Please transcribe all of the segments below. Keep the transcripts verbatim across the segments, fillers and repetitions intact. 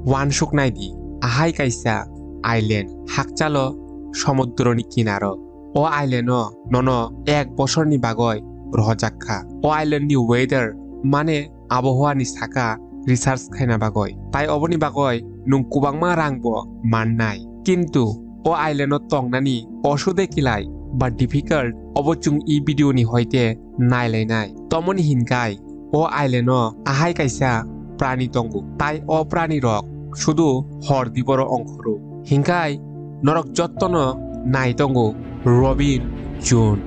Uansuk nai di, ahai kaisa island, hakchalo somudroni kinaro. O island-o nono ek bosorni bagwi rohorjak kha. O island-ni weather, mane abohowani saka research khaina bagwi. Tai oboni bagwi nwng kwbangma rangbo mannai. Kintu o island-o tongnani osude kilai ba difficult, obo chwng e video-ni hoite nailainai. Tomoni hinkai o island-o ahai kaisa prani tongo, tai o pranirok sudu hor diboro ongkhoro. Hinkai norok jottono nai tongo Robin June.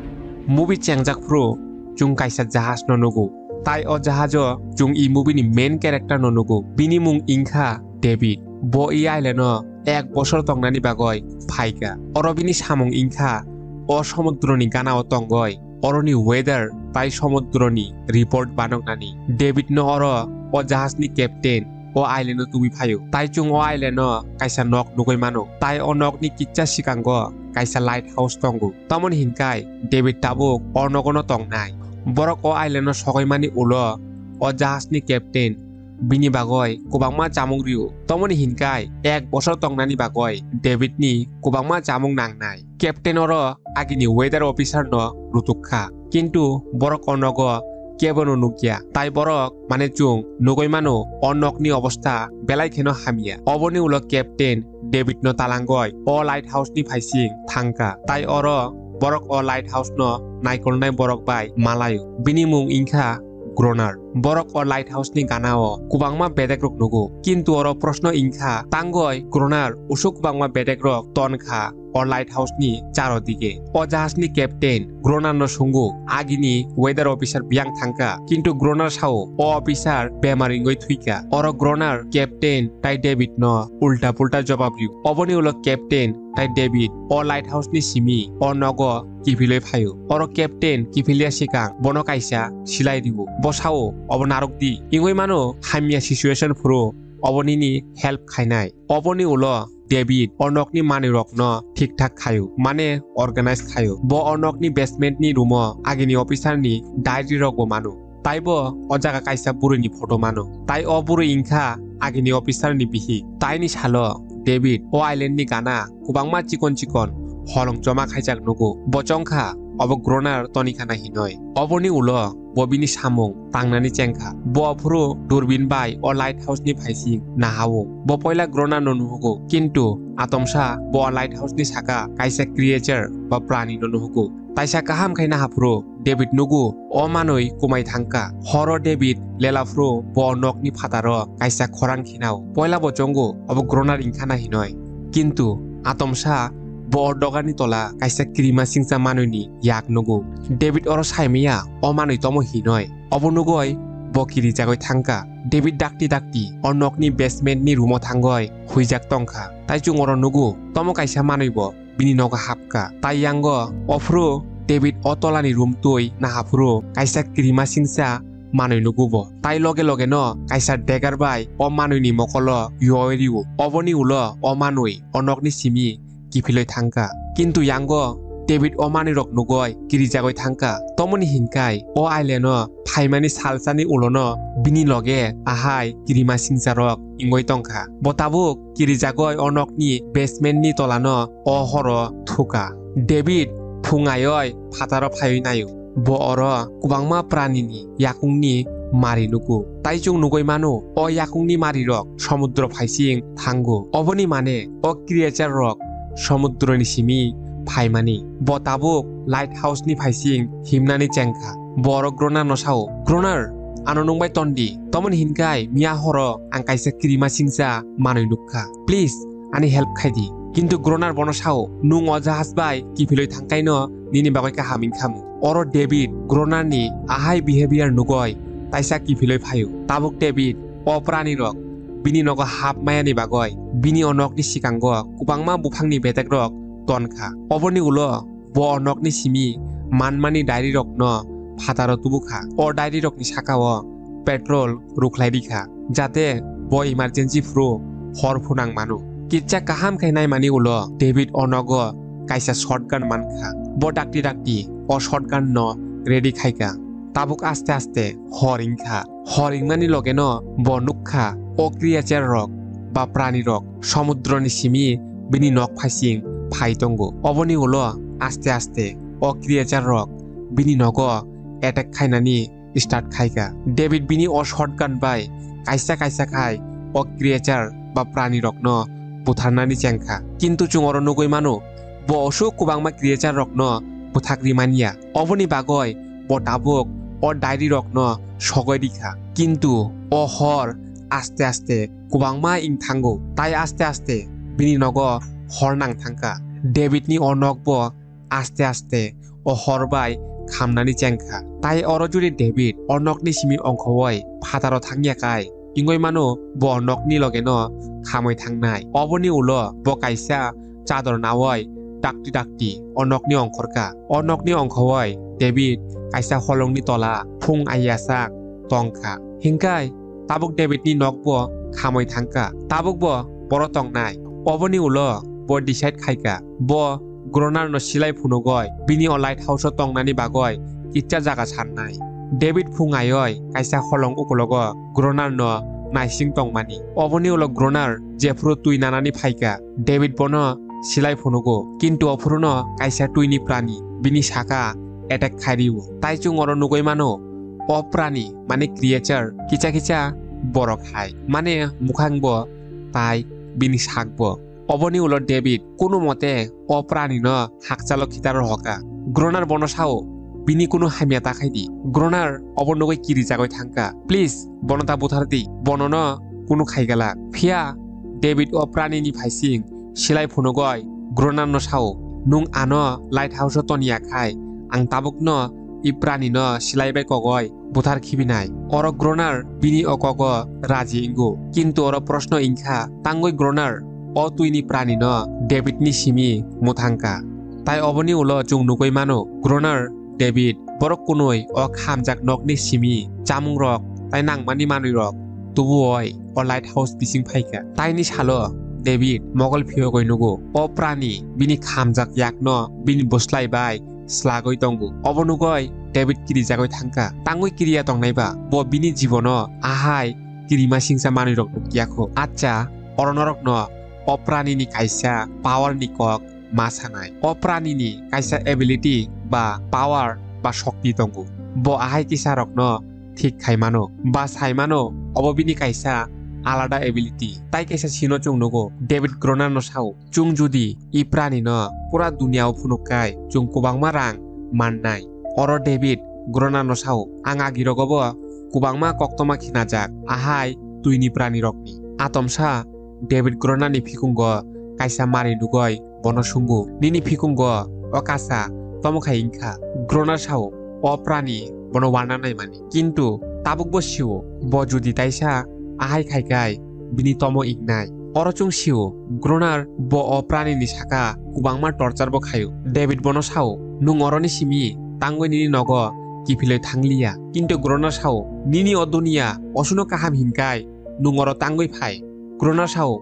Movie chengjak phuru chwng kaisa jahajno nugo, tai o jahajo chwng e movie-ni main character-no nugo. Bini mung wngkha David. Bo e island-o ek bosor tongnani bagwi phaikha. Oro bini samung wngkha o somudroni gana-o tongwi oroni weather tai somudroni report banoknani. David-no oro o jahajni captain o island-o tubui phaio. Tai chwng o island-o kaisa nok nugwi mano. Tai o nokni kicha sikango kaisa lighthouse tongo. Tamoni hinkai David tabuk o nogono tongnai. Borok o island-o sogwi mani ulo o jahajni captain bini bagwi kwbangma chamung rio. Tamoni hinkai ek bosor tongnani bagwi David-ni kwbangma chamung nangnai. Captain oro agini weather officer-no rutuk kha, kintu borok o nogo kebono nukya. Tai borok, mane chwng nugwi mano, o nokni obostha belai kheno hamya. Oboni ulo captain David-no talangwi o lighthouse-ni phaising thangkha. Tai oro borok o lighthouse-no naikolnai borok bai malaio. Bini mung wngkha Groner. Borok o lighthouse-ni gana-o kwbangma bedekrok nugo, kintu oro proshno wngkha, tangwi Groner usuk kwbangma bedekrok tonkha o lighthouse-ni charo dige. O jahajni captain Groner-no sungo, agini weather officer biyang thangkha, kintu Groner sao o officer bemar wngwi thwikha. Oro Groner, captain tai David-no ulta pulta jobab rio. Oboni ulo captain tai David o lighthouse-ni simi o nogo kiphilwi phaio. Oro captain kiphilya sikang bono kaisa silai rio. Bo sao, obo narwk di. Wngwi mano hamya situation phuru obo nini help khainai. Oboni ulo David o nokni manwirokno thik thak khaio, mane organize khaio. Bo o nokni basement-ni room-o agini officer-ni diary-rokbo mano. Taibo o jaga kaisa bwrwini photo mano. Tai o bwrwi wngkha agini officer-ni bihik. Taini salo David o island-ni gana kwbangma chikon chikon holong choma khaijak nugo. Bo chongkha obo Groner tonikhana hinoi. Oboni ulo bo bini samung tangnani chengkha. Bo aphuru durbin bai o lighthouse-ni phaising nahao. Bo poila Groner-no nuhugo, kintu atomsa bo o lighthouse-ni saka kaisa creature ba prani-no nuhugo. Taisa kaham khai nahaphuru David nugo o manwi kumai thangkha. Horo David lelaphuru bo nokni phataro kaisa khorang khinao. Poila bo chongo obo Groner wngkhana hinoi. Kintu atomsa bo o dogarni tola kaisa kirima singcha manwini yak nugo. David oro saimaya o manwi tomo hinoi. Obo nugoi bo kirijagoi thangkha. David dakti dakti o nokni basement-ni room-o thangoi huijak tongkha. Tai chwng oro nugo tomo kaisa manwi bo bini nogo hapkha. Tai yango ophuru David o tolani room twi nahaphuru kaisa kirima singcha manwi nugo bo. Tai loge loge no kaisa dagger bai o manwini mokolo yowi rio. Oboni ulo o manwi o nokni simi kiphilwi thangkha. Kintu yango David o manwirok nugoi kirijagoi thangkha. Tomoni hinkai o island-o phaimani salsani ulono bini loge ahai kirima singcharok wngwi tongkha. Bo tabuk kirijagoi o nokni basement-ni tolano o horo thukha. David phung aioi phataro phaiwi naio. Bo oro kwbangma pranini yakungni mari nugo. Tai chwng nugwi mano, o yakungni marirok somudro phaising thango. Oboni mane o creature-rok somudroni simi phaimani. Bo tabuk lighthouse-ni phaising himnani chengkha. Bo oro Groner-no sao, "Groner, ano nwng bai ton di. Tomoni hinkai miya horo ang kaisa kirima singcha manwi nukkha. Please, ani help khai di." Kintu Groner bono sao, "Nwng o jahaj bai kiphilwi thangkaino nini bagwi kaham wngkhamu." Oro David Groner-ni ahai behavior nugoi taisa kiphilwi phaio. Tabuk David o pranirok bini nogo hap mayani bagoi bini o nokni sikango kwbangma buphangni betekrok tonkha. Oboni ulo bo o nokni simi manmani diary-rokno phataro tubukha. O diary-rokni sakao petrol rukhlai rikha, jate bo emergency phuru hor phunang mano. Kitsa kaham khe naimani ulo David o nogo kaisa shotgun mankha. Bo dakti dakti o shotgun-no ready khaikha. Tabuk aste aste hor wngkha. Hor wngmani logeno bo nukkha o creature-rok ba prani rok somudroni simi bini nok phaising phai tongo. Oboni ulo aste aste o creature rok bini nogo attack khainani start khaikha. David bini o shotgun bai kaisa kaisa khai o creature ba prani rokno butharnani chengkha. Kintu chwng oro nugwi mano, bo osuk kwbangma creature rokno buthak rimaniya. Oboni bagwi bo tabuk o diary rokno sogwi rikha. Kintu o hor aste aste kwbangma wng thango, tai aste aste bini nogo hor nang thangkha. Davidni o nokbo aste aste o hor bai khamnani chengkha. Tai oro jodi David o nokni simi ongkhowoi phataro thangya kai, wngwi mano bo nokni logeno khamwi thangnai. Oboni ulo bo kaisa chador nawoi dakti dakti o nokni ongkhorkha. O nokni ongkhowoi David kaisa holongni tola phung aiyasak tongkha. Hinkhai tabuk Davidni nokbo khamwi thangkha. Tabukbo boro tongnai. Oboni ulo bo decide khaikha, bo Gronar no silai phunugoi bini o lighthouse o tongnani bagoi kicha jaga sannai. David phung aioi kaisa holong ukulogo Gronar no naising tongmani. Oboni ulo Gronar jephuru twi nanani phaikha, David bono silai phunugo, kintu ophuruno kaisa twini prani bini saka attack khairiwo. Tai chwng oro nugwi mano, o prani mane creature kicha kicha borok hai, mane mukhangbo tai bini sakbo. Oboni ulo David kunu mote o prani no hakchalo khitaro hoka. Gronar bono sao, bini kunu hamya ta khaidi. Gronar obo nugwi kirijagoi thangkha. Please, bono ta buthardi. Bono no kunu khaigalak. Phiya David o prani ni phaising silai phunugoi Gronar no sao, "Nwng ano lighthouse o toniya khai, ang tabuk no i prani no silai bai kogoi buthar khibinai." Oro Gronar bini o kogo raji wngo, kintu oro proshno wngkha, tangwi Gronar o twini prani no David ni simi muthangkha. Tai oboni ulo chwng nugwi mano, Gronar, David, borok kunui o khamjak nokni simi chamung rok tai nangmani manwi rok tubuoi o lighthouse bising phaikha. Taini salo David mogol phiyogoi nugo, o prani bini khamjak yakno bini bwslai bai slagwi tongo. Obo nugoi David kirijagoi thangkha. Tangwi kiriya tongnaiba, bo bini jibono ahai kirima singsa manwirok nukya kho. Acha, oro norokno o pranini kaisa power ni kok ma sanai. O pranini kaisa ability ba power ba shokti tongo. Bo ahai kisarokno thik khai mano ba sai mano, obo bini kaisa alada ability. Tai kaisa sino chwng nugo, David Gronar no sao, "Chwng judi i prani no pura dunia o phunuk kai, chwng kwbangma rang mannai." Oro David Gronar no sao, "Ang agirogo bo kwbangma koktoma khinajak, ahai twini prani rokni. Atomsa David Gronar ni phikungo kaisa mari nugoi bono sungo, 'Nini phikungo o kasa tomo khai wngkha?' Gronar sao, 'O prani bono warna naimani.' Kintu tabukbo sio, bo judi taisa ahai khai kai, bini tomo wngnai. Oro chwng sio, Gronar bo o pranini saka kwbangma torture bo khaio. David bono sao, 'Nwng oroni simi tangwi nini nogo kiphilwi thangliya.' Kintu Gronar sao, 'Nini o duniya osuno kaham hinkai nwng oro tangwi phai.' Gronar sao,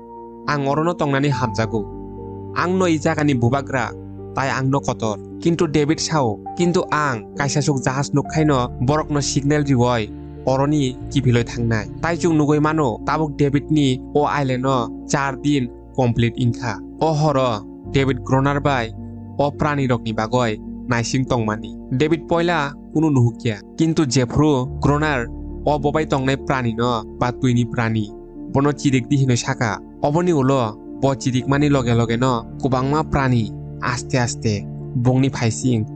"Ang orono tongnani hamjago. Angno i jagani bubagra tai angno kotor." Kintu David sao, "Kintu ang kaisa chuk jahaj nukhaino borokno signal rioi oroni kiphilwi thangnai." Tai chwng nugwi mano, tabuk Davidni o islandno char din complete wngkha. O horo David Gronar bai o pranirokni bagoi naising tongmani. David poila kunu nuhukya, kintu jephru Gronar o bobai tongnai pranino ba twini prani bono chirik di hinwi saka. Oboni ulo bo chirikmani loge logeno kwbangma prani aste aste bongni phaising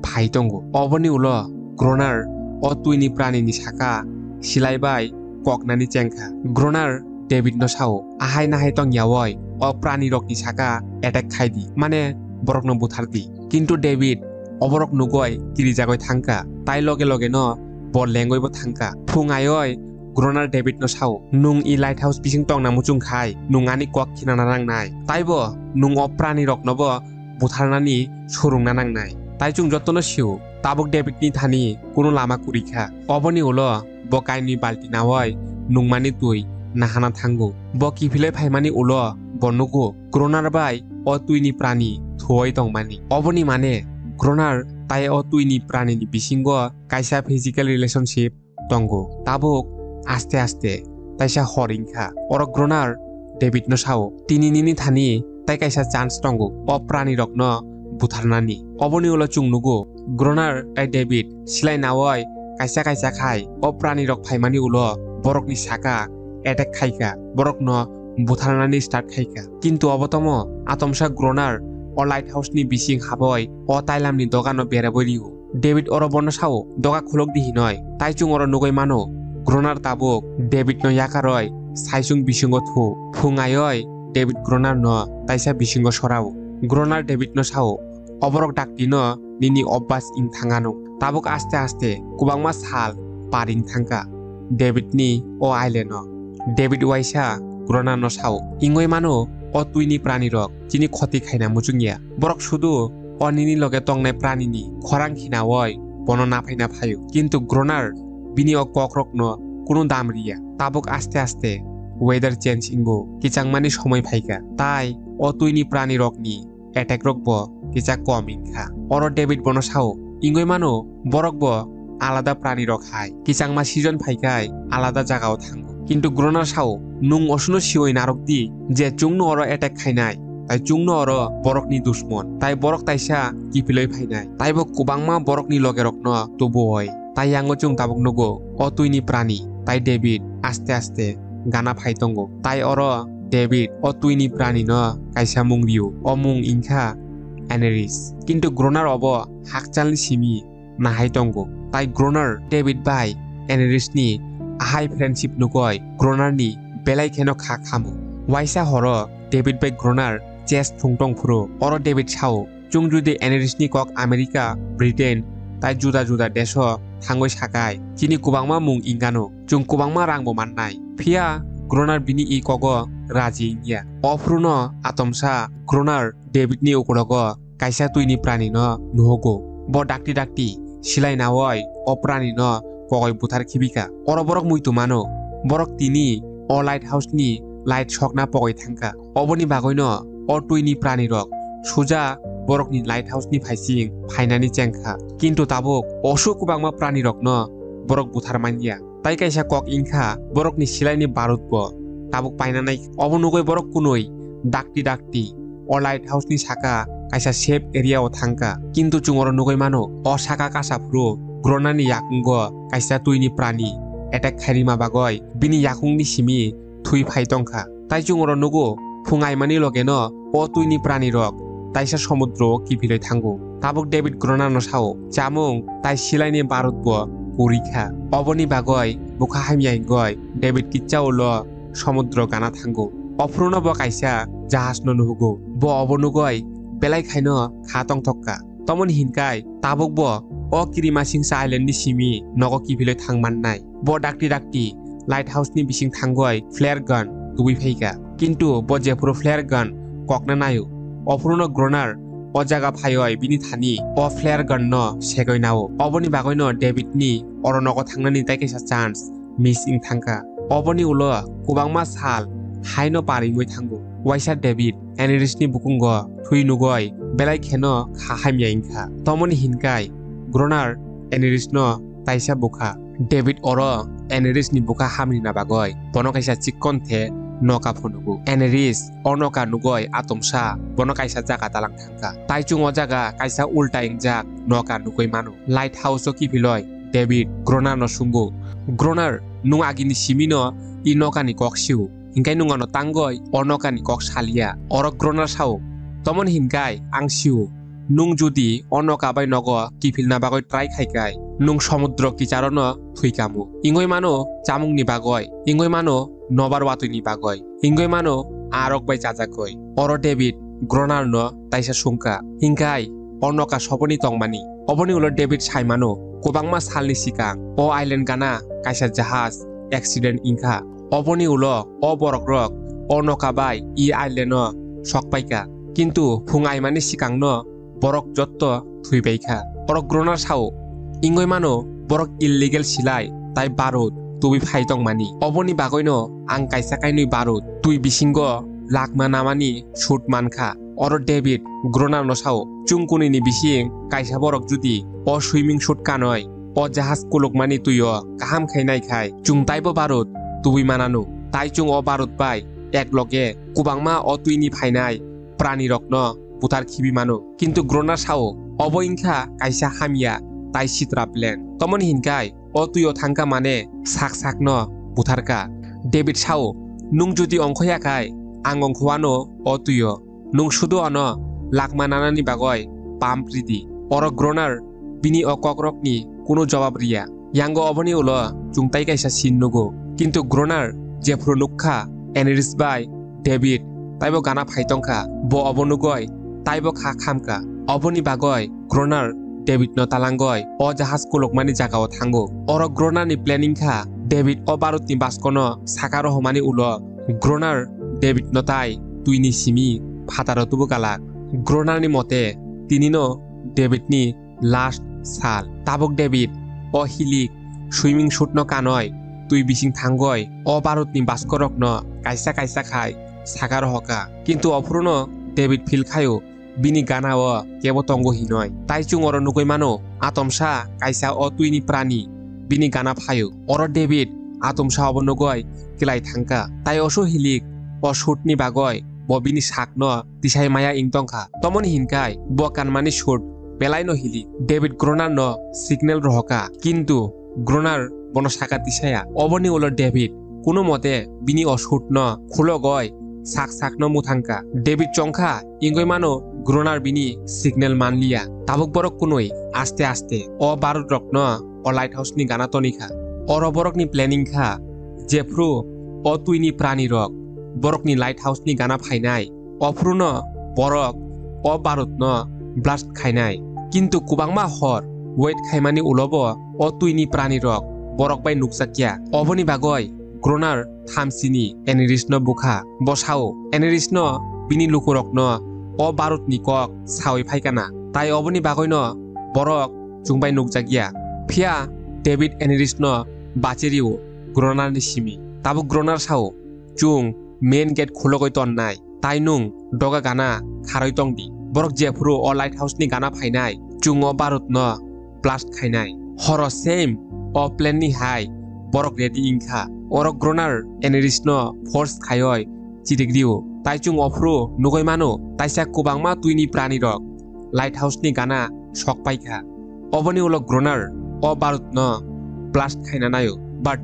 phai tongo. Oboni ulo Gronar o twini pranini saka silai bai koknani chengkha. Gronar David no sao, "Ahai nahai tong yaoi o prani rokni saka attack khai di, mane borokno buthar di." Kintu David oborok nugoi kirijagoi thangkha, tai loge loge no bo lengoi bo thangkha. Phung aioi Gronar David no sao, "Nwng i lighthouse bising tongna muchung khai nwng ani kok khinana nangnai, taibo nwng o prani rokno bo butharnani surungna nangnai." Tai chwng jotono sio, tabuk David ni thani kunu lama kwrwi kha. Oboni ulo bo kainwi balti naoi nungmani twi nahana thango. Bo kiphilwi phaimani ulo bo nugo Gronar bai o twini prani thuoi tongmani. Oboni mane Gronar tai o twini pranini bisingo kaisa physical relationship tongo. Tabuk aste aste taisa hor wngkha. Oro Gronar David no sao, "Tini nini thani tai kaisa chance tongo o prani rok no butharnani." Oboni ulo chwng nugo, Gronar tai David silai nawai kaisa kaisa khai o prani rok phaimani ulo borokni saka attack khaika, borokno butharnani start khaika. Kintu obo tomo atomsa Gronar o lighthouse ni bising haboi o tailam ni dogano beraboi rio. David oro bono sao, "Doga khulok di hinoi." Tai chwng oro nugoi mano, Gronar tabuk David no yakaroi saisung bisingo thu. Phung aioi David Gronar no taisa bisingo sorao. Gronar David no sao, "Oborok dakti no nini obbas wng thangano. Tabuk aste aste kwbangma sal paring thangka David ni o island o." David waisa Gronar no sao, "Wngoi mano o twini prani rok chini khoti khaina muchungya. Borok sudu o nini loge tongnai pranini khorang khinaoi bono naphaina phaio." Kintu Gronar bini o kokrokno kunu dam riya. Tabuk aste aste weather change wngo, kichangmani somoi phaika, tai o twini prani rokni attack rok bo kisa kom wngkha. Oro David bono sao, "Wngoi mano borok bo alada prani rok hai, kichangma season phaikai alada jagao thango." Kintu Gronar sao, "Nwng osuno sioi narwk di je chwngno oro attack khainai, tai chwngno oro borokni dusmon, tai borok taisa kiphilwi phainai, taibo kwbangma borokni logerokno tubuoi." Tai yango chwng tabuk nugo, o twini prani tai David aste aste gana phai tongo. Tai oro David o twini prani no kaisa mung rio, o mung wngkha Aneris. Kintu Gronar obo hakchalni simi nahai tongo. Tai Gronar David bai Aneris ni ahai friendship nugoi Gronar ni belai kheno kha khamo. Waisa horo David bai Gronar chess thung tong phuru, oro David sao, "Chwng jodi Aneris ni kok America, Britain tai juda juda deso thangoi sakai, chini kwbangma mung wngano, chwng kwbangma rang bo mannai." Phiya Gronar bini i kogo raji wngya. O phuru no atomsa Gronar David ni ukulogo kaisa twini prani no nuhugo. Bo dakti dakti silai nawoi o prani no pogoi buthar khibika. Oro borok muitu mano, borok tini o lighthouse ni light sokna pogoi thangka. Oboni bagwino o twini prani rok suja borokni lighthouse ni phaising phainani chengkha. Kintu tabuk osu kwbangma prani rokno borok buthar manya. Tai kaisa kok wngkha borokni silaini barut bo tabuk paina nai. Obo nugoi borok kunui dakti dakti o lighthouse ni saka kaisa safe area o thangka. Kintu chwng oro nugoi mano, o saka kasa phuru Gronani yakungo kaisa twini prani attack khairima bagoi bini yakungni simi thwi phai tongkha. Tai chwng oro nugo, phung aimani logeno o twini prani rok taisa somudro o kiphilwi thango. Tabuk David Gronano sao, chamung tai silaini barut bo kwrwi kha. Oboni bagoi bwkha hamya wngoi David kicha ulo somudro gana thango. Ophruno bo kaisa jahajno nuhugo. Bo obo nugoi belai khaino kha tongthok kha. Tomoni hinkai tabuk bo o Kirimasingsa island ni simi nogo kiphilwi thang mannai. Bo dakti dakti lighthouse ni bising thangoi flare gun tubui phaikha. Kintu bo jephuru flare gun kokna naio, ophruno Gronar o jaga phaioi bini thani o flare gun no segoi nao. Oboni bagoino David ni oro nogo thangnani tai kaisa chance miss wng thangkha. Oboni ulo kwbangma sal haino par wngwi thango. Waisa David Aneris ni bukungo thwi nugoi belai kheno kha hamya wngkha. Tomoni hinkai Gronar Aneris no taisa bwkha. David oro Aneris ni bwkha hamrina bagoi bono kaisa chikkon the noka phunugo. Aneris o noka nugoi atomsa bono kaisa jaga dalang thangkha. Tai chwng o jaga kaisa ulta wngjak noka nugoi mano. Lighthouse o kiphiloi David Gronar no sungo, "Gronar, nwng agini simi no i noka ni kok sio, hinkai nwng ano tangoi o noka ni kok salia?" Oro Gronar sao, "Tomoni hinkai ang sio, nwng jodi o noka bai nogo kiphilna bagoi try khaikai, nwng somudro kicharo no thwi kamo. Wngoi mano chamung ni bagoi, wngoi mano nobar watwi ni bagoi, wngoi mano arok bai chajakgoi." Oro David Gronar no taisa sungkha, "Hinkai o noka soboni tongmani?" Oboni ulo David saimano, kwbangma salni sikang o island gana kaisa jahaj accident wngkha. Oboni ulo o borok rok o noka bai i island o sokpaikha. Kintu phung aimani sikangno borok jotto thwibaikha. Oro Gronar sao, "Wngoi mano borok illegal silai tai barut tubui phai tongmani. Oboni bagoino ang kaisa kainwi barut twi bisingo lakma namani shoot mankha." Oro David Gronar no sao, "Chwng kunini bising kaisa borok jodi o swimming suit kanoi o jahaj kulukmani twio kaham khai naikhai, chwng taibo barut tubui manano. Tai chwng o barut bai ek loge kwbangma o twini phainai pranirokno buthar khibi mano. Kintu Gronar sao, obo wngkha kaisa hamya tai sitra plan. Tomoni hinkai o twio thangka mane sak sakno butharka. David sao, "Nwng jodi ongkhoya khai, ang ongkhowano o twio. Nwng sudu ano lakma nanani bagoi pump ridi." Oro Gronar bini o kokrokni kunu jobab riya. Yango oboni ulo chwng tai kaisa scene nugo. Kintu Gronar jephru nukha Eneris bai David taibo gana phai tongkha, bo obo nugoi taibo kha khamkha. Oboni bagoi Gronar David no talangoi o jahaj kulukmani jagao thango. Oro Gronar ni planning kha David o barutni baskono saka rohomani ulo Gronar David no tai twini simi phataro tubu galak. Gronar ni mote tinino David ni last sal. Tabuk David o hilik swimming suit no kanoi twi bising thangoi o barutni baskorokno kaisa kaisa khai saka rohoka. Kintu ophuruno David feel khaio bini gana o kebo tongo hinoi. Tai chwng oro nugui mano, atomsa kaisa o twini prani bini gana phaio. Oro David atomsa obo nugoi kilai thangka. Tai oso hilik o suit ni bagoi bo bini sakno tisai maya wng tongkha. Tomoni hinkai bo kanmani suit belai no hilik. David Gronar no signal rohoka, kintu Gronar bono saka tisaya. Oboni ulo David kuno mote bini o suit no khulogoi sak sak no muthangka. David chongkha, ingoi mano Gronar bini signal manliya. Tabuk borok kunui aste aste o barut rokno o lighthouse ni gana tonikha. Oro borokni planning kha, jephru o twini prani rok borokni lighthouse ni gana phainai, ophuruno borok o barutno blast khainai. Kintu kwbangma hor wait khaimani ulobo o twini prani rok borok bai nukjakya. Oboni bagoi Gronar thamsini Eneris no bukha. Bo sao, Eneris no bini lukurokno o barutni kok sawi phaikana. Tai oboni bagoino borok chwng bai nukjakya. Phiya David Eneris no bachirio Gronar ni simi. Tabuk Gronar sao, "Chwng main gate khulogoi tonnai. Tai nwng doga gana kharoi tongdi. Borok jephru o lighthouse ni gana phainai, chwng o barutno blast khainai." Horo same o plan ni hai borok ready wngkha. Oro Gronar Eneris no force khaioi chirigrio. Tai chwng ophru nugoi mano, taisa kwbangma twini prani rok lighthouse ni gana sok paikha. Oboni ulo Gronar o barutno blast khaina naio, but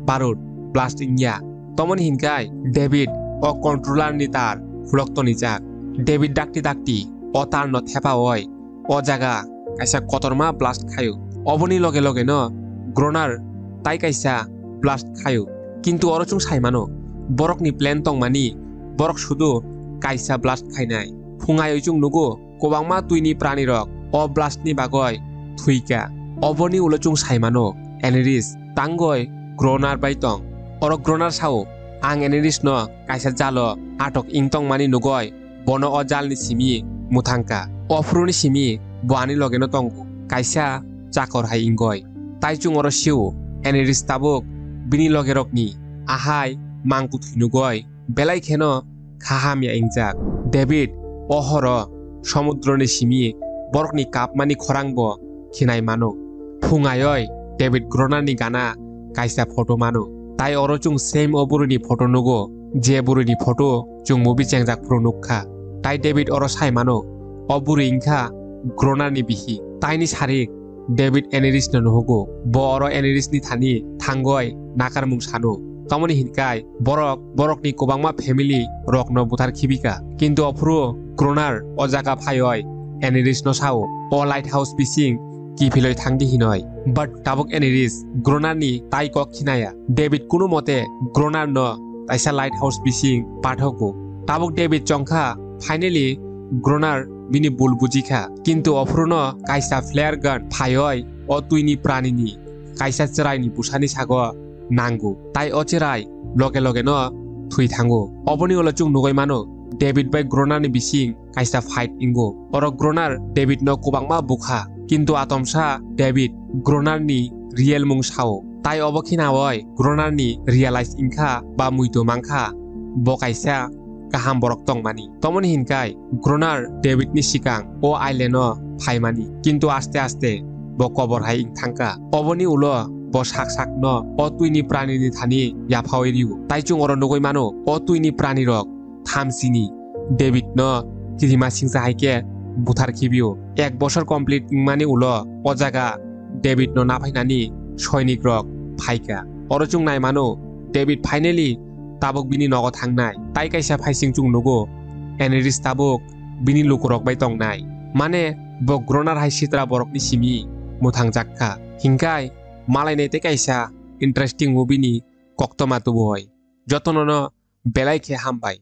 barut blast wngya. Tomoni hinkai David o controller ni tar khulok tonijak. David dakti dakti o tar no thepaoi o jaga kaisa kotorma blast khaio. Oboni loge loge no Gronar tai kaisa blast khaio. Kintu oro chwng sai mano, borokni plan tongmani, borok sudu kaisa blast khainai. Phungai chwng nugo, kwbangma twini prani rok o blast ni bagoi thwika. Oboni ulo chwng sai mano, Eneris tangoi Gronar bai tong. Oro Gronar sao, "Ang Eneris no kaisa jalo atok wng tongmani nugoi bono o jalni simi muthangka. Ophuruni simi bo ani logeno tongo, kaisa chakor hai wngoi." Tai chwng oro sio, Eneris tabuk bini logerokni ahai mangkuthwi nugoi belai kheno kha hamya wngjak. David o horo somudroni simi borokni kapmani khorang bo khinai mano. Phungaioi David Gronar ni gana kaisa photo mano. Tai oro chwng same o bwrwini photo nugo, je bwrwini photo chwng movie chengjak phuru nukha. Tai David oro sai mano, o bwrwi wngkha Gronar ni bihi. Taini sarik David Eneris no nuhugo. Bo oro Eneris ni thani thangoi nakarmung sano. Tamoni hinkai borok, borokni kwbangma family rokno buthar khibika. Kintu ophuru Gronar o jaga phaioi Eneris no sao, o lighthouse bising kiphiloi thangdi hinoi. But tabuk Eneris Gronar ni tai kok khinaya. David kunu mote Gronar no taisa lighthouse bising pathogo. Tabuk David chongkha, finally Gronar bini bul bujikha. Kintu ophuruno kaisa flare gun phaioi o twini pranini kaisa chwraini bwsani sago nango. Tai o chwrai loge loge no thwi thango. Oboni ulo chwng nugoi mano, David bai Gronar ni bising kaisa fight wngo. Oro Gronar David no kwbangma bukha, kintu atomsa David Gronar ni real mung sao. Tai obo khinaoi Gronar ni realize wngkha ba muitu mankha bo kaisa kaham borok tongmani. Tomoni hinkai Gronar David ni sikang o island o phaimani, kintu aste aste bo kobor hai wng thangkha. Oboni ulo Bo sak sakno o twini pranini thani yaphawi rio. Tai chwng oro nugwi mano, o twini pranirok thamsini Davidno kirima singsa hai khe buthar khibio. Ek bosor complete wngmani ulo o jaga Davidno naphainani soinikrok phaikha. Oro chwng nai mano, David finally tabuk bini nogo thangnai. Tai kaisa phaising chwng nugo, Aneris tabuk bini lukurok bai tongnai. Mane bo gronar hai sitra borokni simi mwthangjak kha. Hinkhai malainai tei kaisa interesting movie ni koktwma tubui. Jotono no belai khe hambai.